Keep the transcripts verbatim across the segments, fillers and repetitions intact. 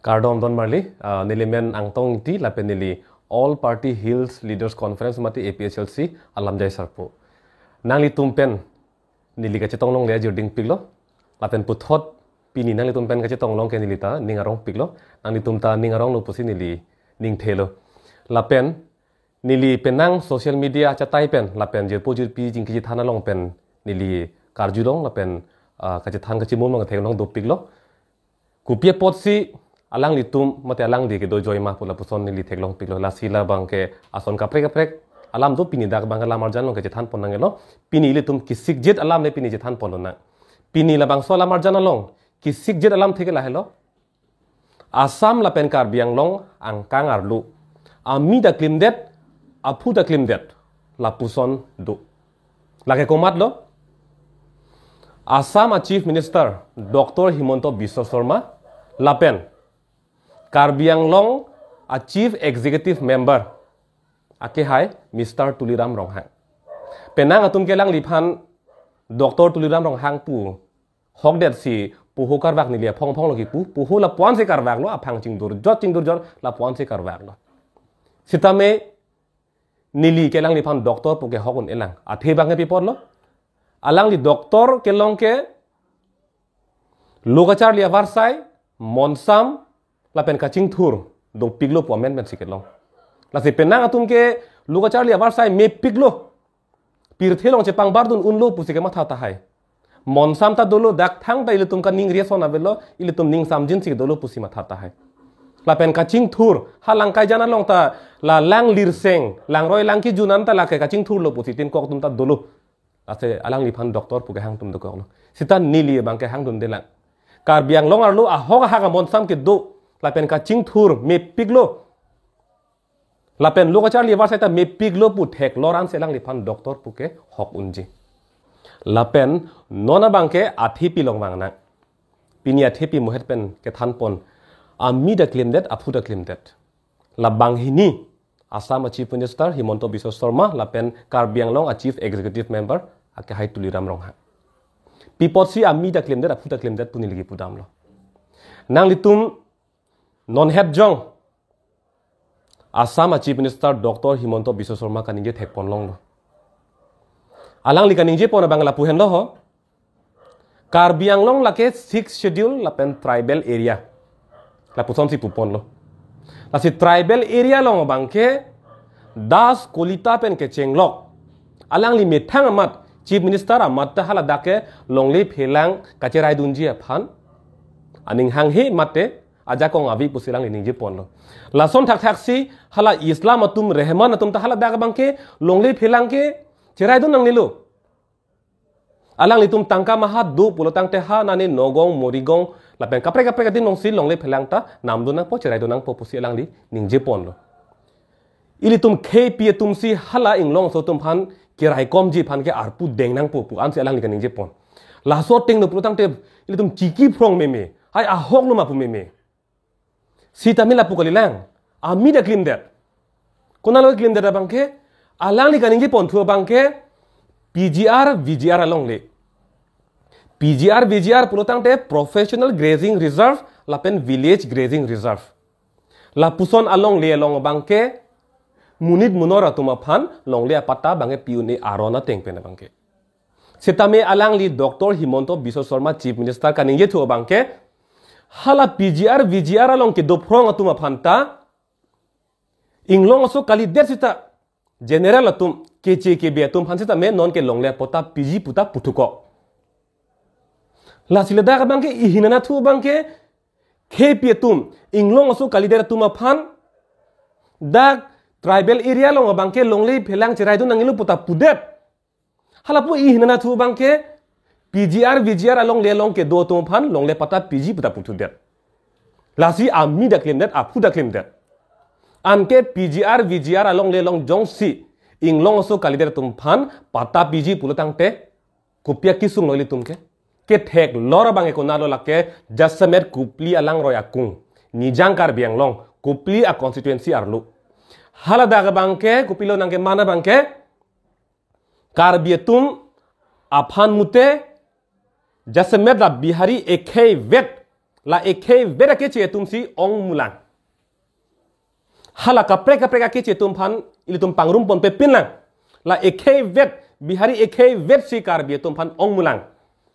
Kardom don marli, ah, neli men Angtong Ingti lapen neli All Party Hills Leaders Conference mate A P H L C alamjai sarpo. Nanglitum pen neli kachetong longle ajirding piklo. Lapen puthot pini nanglitum pen kachetong long ke neli ta ning arong piklo. Nanglitum ta ning aronglo pusi neli ningthelo. Lapen neli penang social media achatai pen lapen jirpo jirpi jingki chethan along pen neli karjulong lapen, ah, kachethan kachimum long theklong dopiklo. Kopi apotsi alanglitum mate alangli kedo joima pu lapuson neli theklong piklo. Lasi labang ke ason kaprek kaprek alam do, pini dak abang alam arjan long kachethan pon nanglo. Pini ilitum kesikjit alam le pini chethan ponlonang. Pini labangso alam arjan along kesikjit alam theke lahelo. Assam lapen Karbi Anglong angkang arlo amida klimdet, aphuda klimdet lapuson do. Lake komatlo? Assam a Chief Minister Doctor Himanta Biswa Sarma lapen Karbi Anglong a Chief Executive Member akehai Mister Tuliram Ronghang. Penang atum ke alangliphan Doctor Tuliram Ronghang pu hokdet si puho karvak neli aphong aphong lo kipu, puho lapuan si karvaklo, aphang chingdurjot chingdurjot lapuan si karvaklo. Sitame neli ke alangliphan doctor pu ke hok un-elang. Athe abang ke pi apotlo? Alangli doctor kelong ke lo kacharli avarsai, monsam lapen kachingthur dopiklo pu amen pensi kelong. Lasi penang atum ke lo kacharli avarsai mepiklo, pirthe along chepang bardun unlo pusi kematha tahai. Monsam ta dolo, dak thangta ilitum kaningri ason avelo, ilitum ning samjinsi dolo pusi matha tahai. Lapen kachingthur, ha lang kaijan along ta la lang lirseng, langroi lang kijun an ta lake kachingthurlo pusi tin kok atum ta dolo. Lasi alangliphan doctor pu ke hangdun dokoklo. Sita neli abang ke hangdundelang. Karbi Anglong arlo ahok ahak amonsam kedo lapen kachingthur mepiklo, lapen lo kacharli avarsai ta mepiklo pu theklong ansi alangliphan doctor pu ke hok unji. Lapen non abang ke athepi along vangnang. Pini athepi mohet pen kethan pon, amida klimdet, aphuda klimdet. Labang hini Assam a Chief Minister Himanta Biswa Sarma lapen Karbi Anglong a Chief Executive Member akehai Tuliram Ronghang. Pi apotsi amida klimdet, aphuda klimdet pu neli kipudamlo. Nanglitum non het jong Assam a Chief Minister Doctor Himanta Biswa Sarma kaningje thek pon longlo. Alangli kaningje pon abang lapu henlo ho. Karbi Anglong lake Sixth Schedule lapen tribal area lapusonsi puponlo. Lasi tribal area along abang ke das kolita pen kechenglok alangli methang amat, Chief Minister amat ta haladak ke longle phelang kacheraidunji aphan aning hanghe mate ajakong avi pusi alangli ningje ponlo. Lason thakthaksi hala Islam atum, Rehman atum ta haladak abang ke longle phelang ke cheraidun nangnelo. Alanglitum tangka maha do pulo tangte ha nani Nagaon, Morigaon lapen kaprek kaprek adim alongsi longle phelang ta namdun nangpo, cheraidun nangpo pusi alangli ningje ponlo. Ilitum khei pi atumsi hala Inglongso atum aphan keraikomji aphan ke arpu deng nangpo pu ansi alangli kaningje pon. Laso ateng lo pulo tangte ilitum chiki phrong meme, hai ahok lo ma pu meme. Sitame lapu kalilang, amida klimdet. Konatlo klimdet abang ke? Alangli kaningje ponthu abang ke P G R, V G R alongle. P G R, V G R pulo tangte Professional Grazing Reserve lapen Village Grazing Reserve. Lapuson alongle along abang ke monit munor atum aphan longle apatta abang ke pi un-e aron ateng pen abang ke. Sitame alangli Doctor Himanta Biswa Sarma Chief Minister kaningjethu abang ke, hala P G R, V G R along kedo phrong atum aphan ta Inglongso kalidet sita general atum, keche kebe atum aphan sitame nonke longle apatta piji pu ta puthukok. Lasi ladak abang ke ihinana thu abang ke, khei pi atum, Inglongso kalidet atum aphan dak tribal area along abang ke longle phelang cheraidun nangnelo pu ta pudet. Halapu ihinana thu abang ke P G R, V G R alongle along kedo atum aphan longle apatta piji pu ta puthudet. Lasi amida klimdet, aphuda klimdet. Anke P G R, V G R alongle along jongsi Inglongso kalidet atum aphan patta piji pulo tangte kopi akesung lo ilitum ke? Ketheklong abang ke konatlo lake jasemet Kopili alangroi akung, Nijang Karbi Anglong, Kopili a constituency arlo. Haladak abang ke kopilo nangkeman abang ke, Karbi atum aphan mute jasemet la Bihari ekhei vet La ekhei vet akeche atumsi ongmulang. Hala kaprek kaprek akeche atum aphan ilitum pangrum ponpe pinlang. La ekhei vet, Bihari ekhei vetsi Karbi atum aphan ongmulang.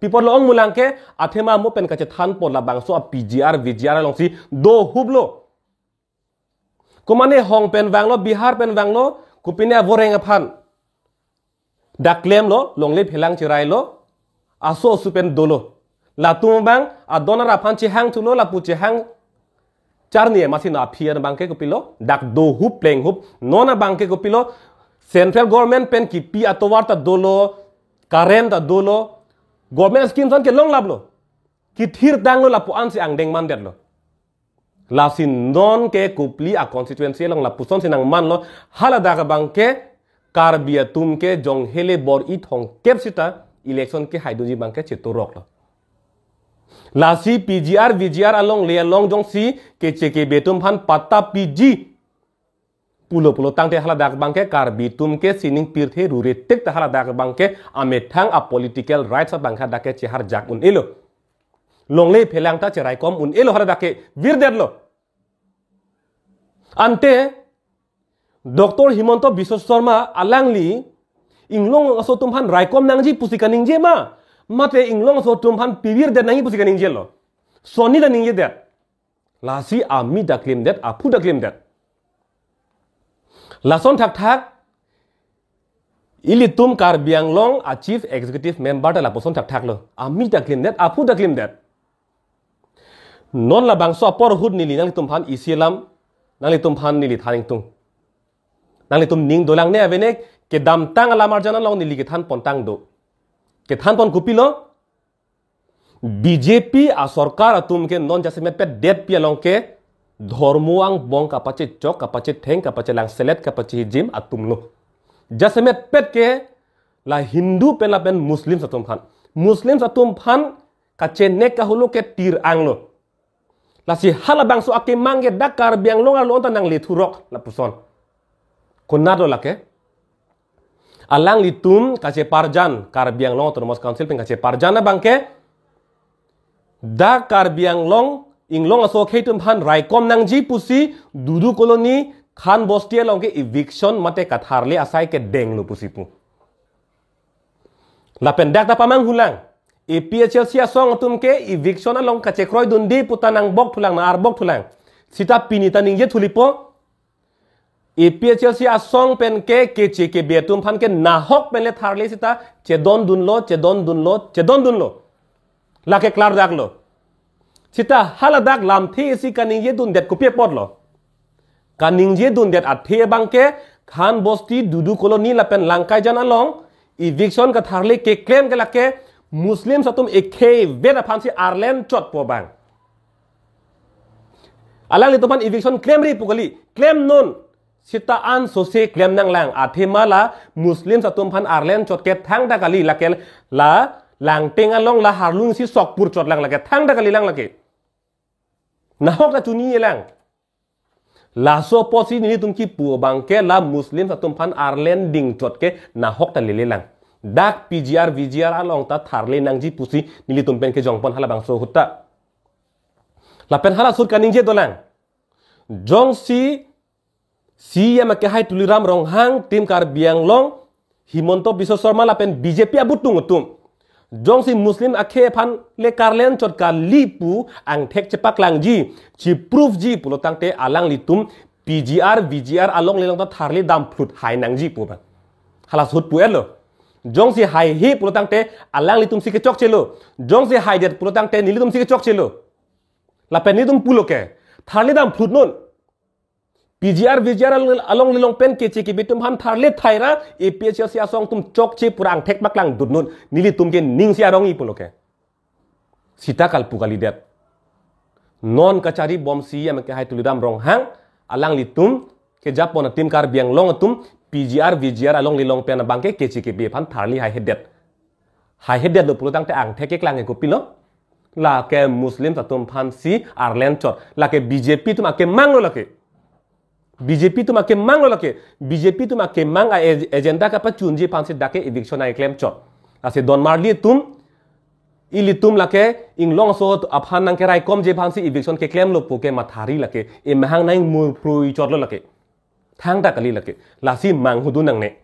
Pi apotlo ongmulang ke, athema mo pen kachethan apot labangso a P G R, V G R alongsi dohuplo. Komane hong pen vanglo, Bihar pen vanglo, kopine avoreng aphan dak klemlo, longle phelang cherailo, aso asu pen dolo. Latum abang adon arap aphan chehang thulo, lapu chehang charni amatsi non aphi abangke kopilo, dak dohup plenghup, non abangke kopilo, central government pen kipi atovar ta dolo, current ta dolo, government schemes an kelonglaplo. Kithir tanglo, lapu-ansi angdeng mandetlo. Lasi non ke Kopili a constituency along lapusonsi nangmanlo, haladak abangke Karbi atum ke jonghele bor-i thomkep sita election kehaidunji abangke chetoroklo. Lasi P G R, V G R alongle along jongsi keche kebe atum aphan patta piji pulo pulo tangte haladak abangke Karbi atum ke sining pirthe rure tik ta haladak abangke amethang a political rights abangke dak ke cheharjak un-elo. Longle phelang ta cheraikom un-elo, haladak ke virdetlo. Ante Doctor Himanta Biswa Sarma alangli inglong aso atum aphan raikom nangji pusi kaningje ma, mate inglong aso atum aphan pivirdet nangji pusi kaningjelo? Sonni ta ningjedet. Lasi ami ta klemdet, aphu ta klemdet. Lason thakthak ilitum Karbi Anglong a Chief Executive Member ta lapuson thakthaklo. Ami ta klemdet, aphu ta klemdet. Non labangso apor ahut neli nanglitum aphan isi alam, nanglitum aphan neli than ingtung. Nanglitum ning dolang ne avenek, kedamtang alam arjan along neli kethan pontang do. Kethan pon kopilo, B J P a sorkar atum ke non jasemet pet detpi along ke dhormo angbong kapachechok, kapachetheng, kapachelangselet, kapachehijim atumlo. Jasemet pet ke la Hindu pen lapen Muslims atum aphan. Muslims atum aphan kachenek kahulu ke tir anglo. Lasi halabangso akemang ke dak Karbi Anglong arlo anta nangle thurok lapuson. Konatlo lake? Alanglitum kacheparjan, Karbi Anglong Autonomous Council pen kacheparjan abangke, dak Karbi Anglong inglong aso akhei atum aphan raikom nangji pusi Dudu Colony, Khan Bosti along ke eviction mate katharle asai kedenglo pusi pu. Lapen dak ta pamanghulang, A P H L C asong atum ke eviction along kachekroidunde puta nangbok thulang, nang-arbok thulang. Sita pini ta ningje thulipo, A P H L C asong pen ke keche kebe atum aphan ke nahok pen le tharle sita chedondunlo, chedondunlo, chedondunlo. Lake klardaklo. Sita haladak lamthe isi kaningjedundet kopi apotlo? Kaningjedundet athe abangke Khan Bosti, Dudu Colony lapen Langkaijan along eviction katharle keklem ke lake Muslims atum ekhei vet aphansi arlen chot pu abang. Alanglitum aphan eviction klemri pu kali, klemnon. Sita ansose klem nanglang, athema la Muslims atum aphan arlen chot ke thangta kali, lake la Langteng along la Harlung si sokpur chot lang lake, thangta kali lang lake. Nahok ta chunine lang. Laso apotsi nelitum kipu abangke la Muslims atum aphan arlen ding chot ke nahok ta lele lang. Dak P G R, V G R along ta tharle nangji pusi nelitum pen kejongpon halabangso ahut ta. Lapen hala ahut kaningje dolang. Jongsi C E M akehai Tuliram Ronghang, Team Karbi Anglong, Himanta Biswa Sarma lapen B J P abutung atum jongsi Muslim akhei aphan le karlen chot kali pu angthek chepaklangji, cheproveji pulo tangte alanglitum P G R, V G R alongle along ta tharle damphlut hai nangji pu abang. Hala ahut pu-etlo. Jongsi haihe pulo tangte alanglitum si kechokchelo. Jongsi haidet pulo tangte nelitum si kechokchelo. Lapen nelitum pulo ke, tharle damphlut non. P G R, V G R along, alongle along pen keche kebe atum aphan tharle thaira, A P H L C asong atum chokche pura angthek paklangdunnon, nelitum ke ning si arong-i pulo ke. Sita kalpu kalidet. Non kacharibom C E M akehai Tuliram Ronghang, alanglitum kejapon a Team Karbi Anglong atum, P G R, V G R alongle along pen abangke keche kebe aphan tharle haihedet. Haihedet lo pulo tangte angthek keklang ke kopilo? Lake Muslims atum aphansi arlen chot. Lake B J P atum akemanglo lake. B J P atum akemanglo lake. B J P atum akemang a ag-, agenda kapachunji aphansi dak ke eviction ai klem chot. Lasi donmarli atum Ilitum lake inglongso aphan nangkeraikomji aphansi eviction keklemlo puke mathari lake. Emahang nangmurprui chotlo lake. Thangta kali lake. Lasi manghudu nangne.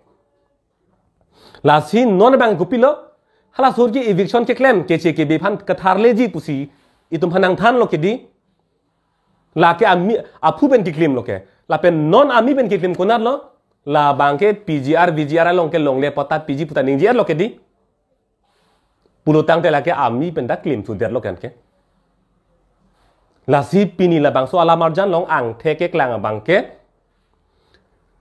Lasi non abang kopilo. Halaso ke eviction keklem keche kebe aphan katharleji pusi itum aphan nangthanlo kedi. Lake ami aphu pen keklemlo ke. Lapen non ami pen keklem konatlo. Labang ke P G R, V G R along kelongle patta piji puta ningje-etlo kedi. Pulotangte lake ami pen ta klemsudetlo ke anke. Lasi pini labangso alam arjan along angthek keklang abang ke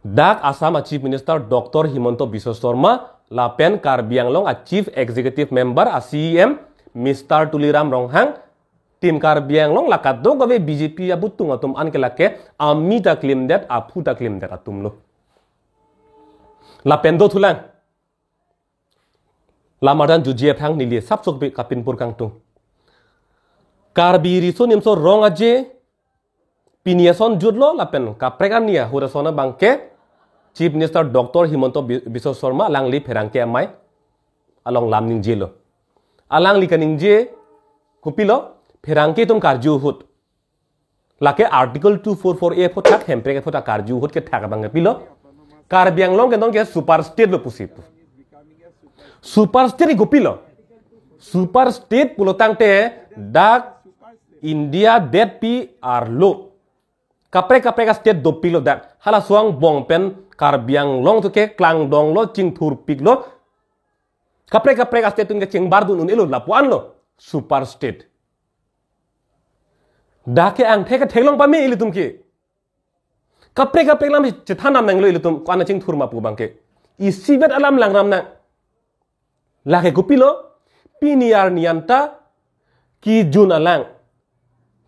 dak Assam a Chief Minister Doctor Himanta Biswa Sarma lapen Karbi Anglong a Chief Executive Member a C E M Mister Tuliram Ronghang, Team Karbi Anglong la kadokave B J P abutung atum anke lake ami ta klemdet, aphu ta klemdet atumlo. Lapen dothulang. Lam arjan jutji aphrang neli sapsok pi kapinpur kangtung. Karbi Riso Nimso Rong Aje pini ason jutlo lapen kaprek arni ahut ason abang ke Chief Minister Doctor Himanta Bi-, Biswa Sarma alangli pherangke amei along lam ningjelo. Alangli kaningje kopilo, pherangke atum karju ahut. Lake Article two four four A aphuthak, hemprek aphuthak karju ahut kethak abang ke pilo. Karbi Anglong ke non ke super state lo pusi pu. Super state ke kopilo. Super state pulotangte dak India detpi arlo kaprek kaprek a state dopiklo dak. Halaso angbong pen Karbi Anglong atum ke klangdonglo, chingthurpiklo. Kaprek kaprek a state atum ke chingbardun un-elo lapu-anlo super state. Dak ke angthek ketheklong pame ilitum ke. Kaprek kaprek alam chethan nam nanglo ilitum ko-an chingthur ma pu abang ke. Isivet alam langram nang. Lake kopilo, pini arni anta kejun alang.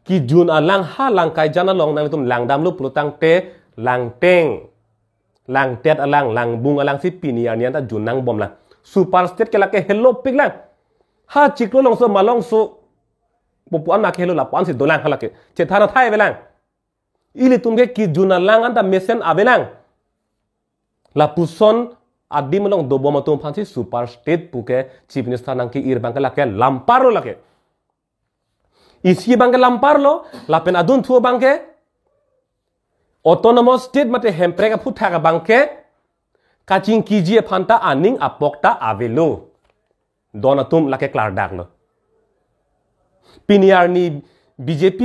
Kejun alang ha langkai jan along nanglitum langdamlo pulotangte langteng, langtet alang, langbung alangsi pini arni anta jun nangbomlang. Super state ke lake helopiklang. Ha chiklo longso malongso pupu an ma ke helo lapu-ansi dolang halake. Chethan athai avelang. Ilitum ke kejun alang anta mesen avelang. Lapuson adim along dobom atum aphansi super state puke Chief Minister nangke-ir abang ke lake lamparlo lake. Isi abang ke lamparlo, lapen adunthu abang ke autonomous state mate hemprek aphuthak abang ke kachingkiji aphanta aning apok ta avelo. Don atum lake klardaklo. Pini arni B J P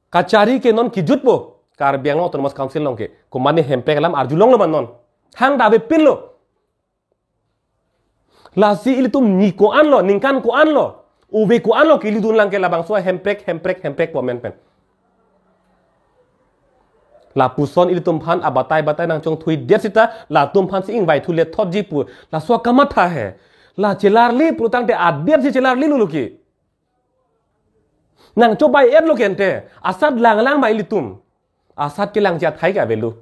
kachari ke non kejutpo Karbi Anglong Autonomous Council along ke. Komatne hemprek alam arjulonglo ma non. Thangta avepinlo. Lasi ilitum ni ko-anlo, ningkan ko-anlo, ove ko-anlo kelidun lang ke labangso hemprek, hemprek, hemprek pu amen pen. Lapuson ilitum aphan abatai batai nangchongthuidet sita, latum aphansi ingvai thulet thotji pu. Laso kamatha he. La chelarli pulotangte adetsi chelarlilo ke. Nangchobai-etlo ke ante. Asat langlang ma ilitum. Asat kelangji athai ke avelo.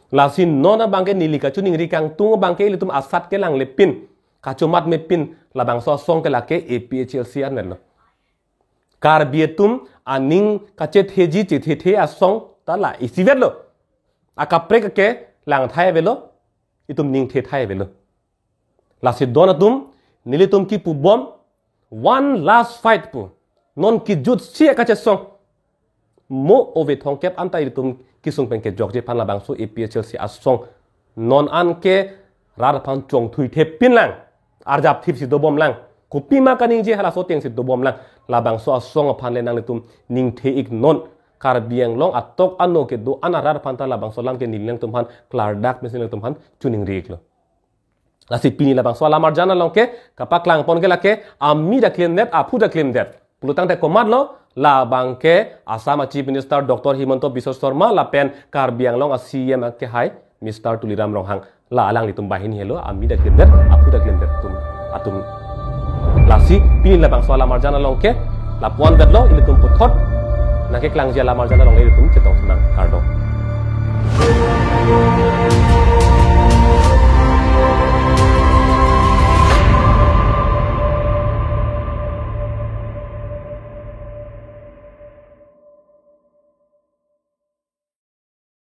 Lasi non abang ke neli kachiningri kangtung abang ke ilitum asat kelanglepin, kachomatmepin labangso asong ke lake A P H L C anvetlo. Karbi atum aning kachetheji chethetheji asong ta la isivetlo. Akaprek ke langthai avelo, itum ningthethai avelo. Lasi don atum, nelitum kipubom, one last fight pu. Non kejutsi akachesong. Mo ove thomkep anta ilitum kesung pen kejokji aphan labangso A P H L C asong. Non anke rat aphan chongthuithepinlang. Arjapthipsi dobomlang. Kopima kaningje halaso atengsi dobomlang. Labangso asong aphan le nanglitum ningthe-iknon. Karbi Anglong atok ano kedo-an arat aphanta labangso alam ke neli nangtum aphan klardak mesen nangtum aphan chiningri-iklo. Lasi pini labangso alam arjan along ke kapaklang pon ke lake, ami ta klemdet, aphu ta klemdet. Pulotangte komatlo, labang ke Assam a Chief Minister Doctor Himanta Biswa Sarma lapen Karbi Anglong a C E M kehai Mister Tuliram Ronghang. La alanglitum banghini helo, ami ta klemdet, aphu ta klemdet atum, atum. Lasi pini labangso alam arjan along ke lapu-anvetlo, ilitum puthot nangkeklangji alam arjan along ilitum chetong sunang, kardom.